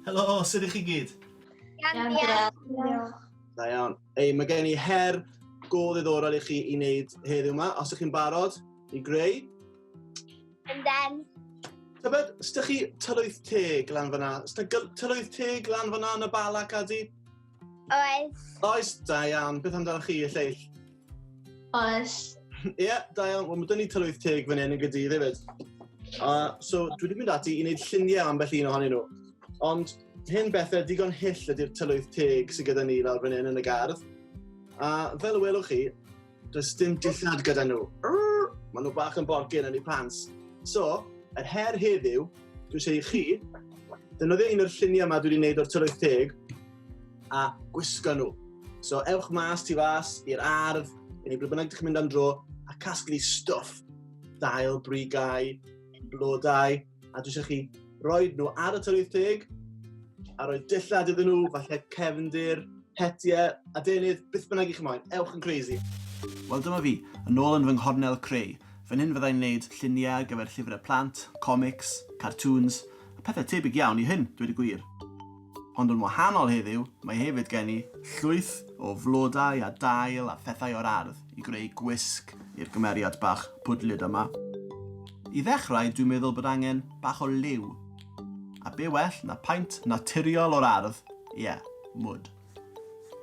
Helo, sut ych chi gyd? Iawn, diolch. Da iawn. Ei, mae gen i her go ddiddorol i chi i wneud heddiw yma. Os ydych chi'n barod i greu. Ynden. Tybed, ydych chi tylwyth teg lan fyna? Ysda tylwyth teg lan fyna yn y Bala, Cadi? Oes. Oes, da iawn. Beth amdano chi, y lleill? Oes. Ie, yeah, da iawn. Wel, mae dyn ni tylwyth teg fan hyn yn gydydd hefyd. Uh, so, dwi wedi mynd ati i wneud lluniau ambell un ohonyn nhw. Ond hyn bethau digon hyll ydy'r tylwyth teg sydd gyda ni lawr fan hyn yn y gardd. A fel y welwch chi, does dim dillad gyda nhw. Maen nhw bach yn borgyn yn eu pants. So, yr her heddiw, dwi eisiau i chi defnyddio un o'r lluniau yma dwi wedi gwneud o'r tylwyth teg a gwisgo nhw. So, ewch mas tu fas i'r ardd, neu ble bynnag ydych chi'n mynd am dro, a casglu stwff. Dail, brigau, blodau, a dwi eisiau chi roi nhw ar y tylwyth teg, a rhoi dillad iddyn nhw, falle cefndir, hetiau, adenydd, beth bynnag i chi moyn. Ewch yn crazy. Wel dyma fi, yn ôl yn fy nghornel creu. Fan hyn fyddai'n wneud lluniau ar gyfer llyfrau plant, comics, cartoons, a pethau tebyg iawn i hyn, dweud y gwir. Ond yn wahanol heddiw, mae hefyd gen i llwyth o flodau a dail a phethau o'r ardd i greu gwisg i'r gymeriad bach pwdlyd yma. I ddechrau, dwi'n meddwl bod angen bach o liw. A be well na paent naturiol o'r ardd, ie, mwd.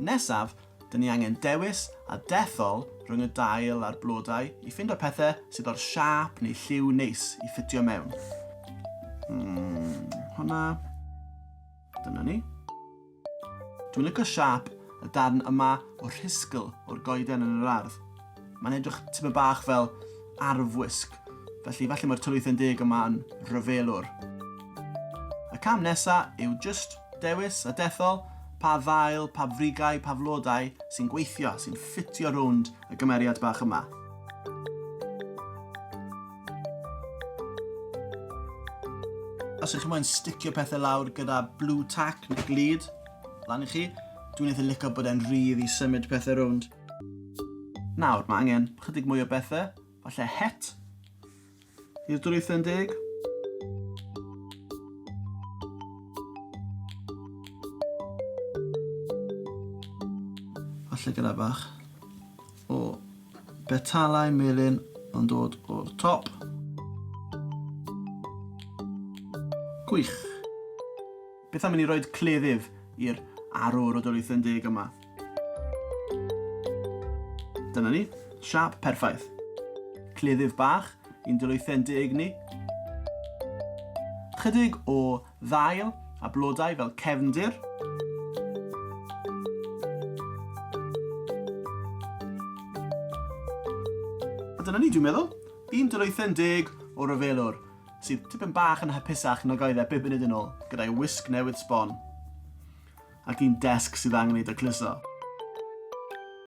Nesaf, dyn ni angen dewis a dethol rhwng y dail a'r blodau i ffindo pethau sydd o'r siâp neu lliw neis i ffitio mewn. Hmm, hwnna. Dyna ni. Dwi'n licio siâp y darn yma o rhisgl o'r goeden yn yr ardd. Mae'n edrych tipyn bach fel arfwisg, felly falle mae'r tylwythau'n deg yma yn rhyfelwr. Y cam nesa yw jyst dewis a dethol pa ddail, pa frigau, pa flodau sy'n gweithio, sy'n ffitio rownd y gymeriad bach yma. Os ydych chi moyn sticio pethau lawr gyda blue tack neu glud, lan i chi, dwi'n eitha licio bod e'n rhydd i symud pethau rownd. Nawr, mae angen chydig mwy o bethau, falle het i'r dwythen deg. Falle gyda bach o betalau melyn yn dod o'r top. Gwych. Beth am i ni roed cleddyf i'r arwr o dylwythen deg yma? Dyna ni, siâp perffaith. Cleddyf bach i'n dylwythen deg ni. Chydig o ddail a blodau fel cefndir. A dyna ni, dwi'n meddwl. Un dylwythen deg o ryfelwr, sydd tipyn bach yn hapusach nag oedd e bum munud yn ôl, gyda'i wisg newydd sbon. Ac un desg sydd angen ei dacluso.